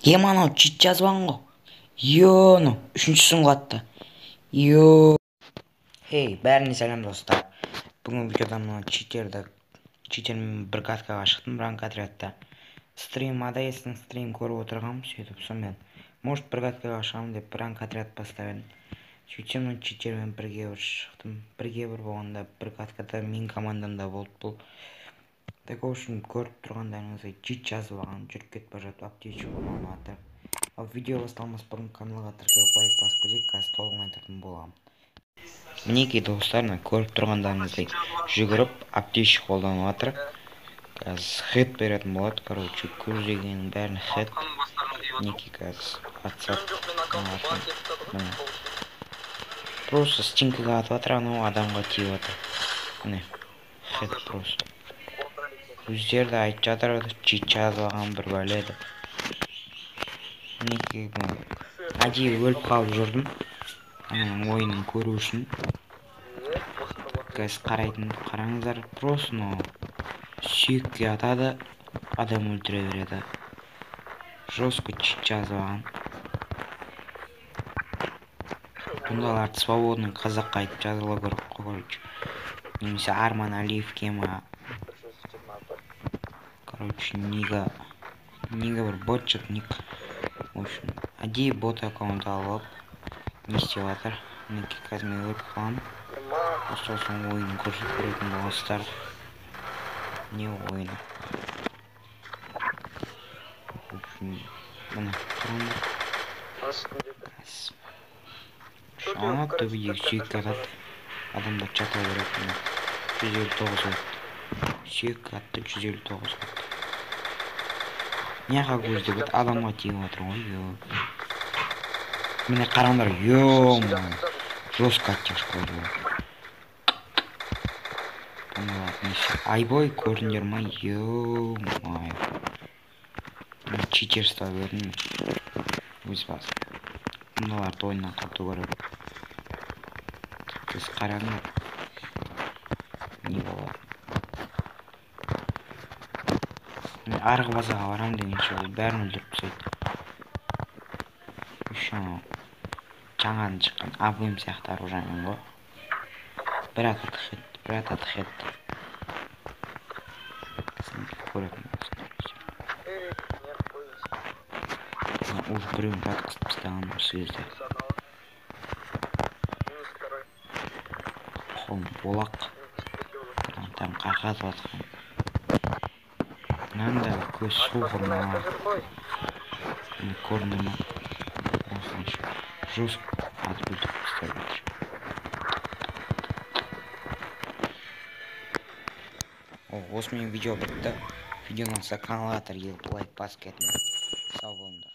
Ема анау чит жазып алған ғой. Йо, анау үшіншісін құлатты. Йо. Хей, бәріне сәлем, достар. Бүгін видеода мына читермен бір каткаға шықтым, ранг отрядта. Стрим адайсың, стрим көріп отырғанмын, сөйтіп сонымен. Может, бір каткаға шығамын деп ранг отряд бастап едім. Сөйтсем, мына читермен бірге бір шықтым. Бірге бір болғанда бір каткада менің командамда болды бұл. Так, в общем, көріп тұрғандарыңыздай чит жазып алған, жүріп кетіп бара жатып аптечка қолданып жатыр. Ал видео басталмас бұрын каналға тіркеліп, лайк басып кетейік, қазір толығын айтатын боламын. Мінекей, достар, мына көріп тұрғандарыңыздай жүгіріп аптечка қолданып жатыр. Қазір хед беретін болады, короче, көздегеннің бәрін хед. Мінекей, қазір атсақ, міне. Просто стенкаға атып жатыр, анау адамға тиіп жатыр. Міне, хед просто. Өздері де айтып жатыр, чит жазып алған бір бәле деп. Мінекей, әдейі өліп қалып жүрдім. Ананың ойынын көру үшін. Қазір қарайтын, қараңыздар, просто мынау сүйекке атады, адам өлтіре береді. Жестко чит жазып алған. Бұндайларды свободный қазаққа айтып жазылу керек қой, короче. Немесе Арман Алиевке ма. Короче, Нига бір бот ник. В общем, әдейі бот аккаунт алып не істеп жатыр. Мінекей, қазір мен өліп қаламын. Сосын ойынын көрсетіп беретін боласыздар. Не ойыны. В общем, міне қараңдар. Ана төбедегі сүйекке атады. Адамдар жата береді. Міне 159 атты. Сүйекке атты, 159 атты. Неға көздеп еді, адамға тиіп жатыр ғой. Міне қараңдар, ё-моё. Жестко оттяжка қойды ғой. Айбой, көрдіңдер ма? Ё-моё. Читерство бердім. Өз басым. Мыналарды ойыннан құрту керек. Сіз қараңдар. Не болады? Арғы базаға барамын дегенше ол бәрін өлтіріп тастайды. Еще жаңадан шыққан АВМ сияқты оружиемен ғой. Бір атады хед, бір атады хед. Көретін боласыздар. Уже біреуін жатқызып тастаған осы кезде. Қолым болақ. Гранатаны қағазып жатқан. Мынандай көз соқыр ма? Міне көрінді ма? Осылайша жестко атып өлтіріп тастап жатыр. Осымен видео бітті. Видео ұнаса каналға тіркеліп, лайк басып кетіңдер. Сау болыңдар.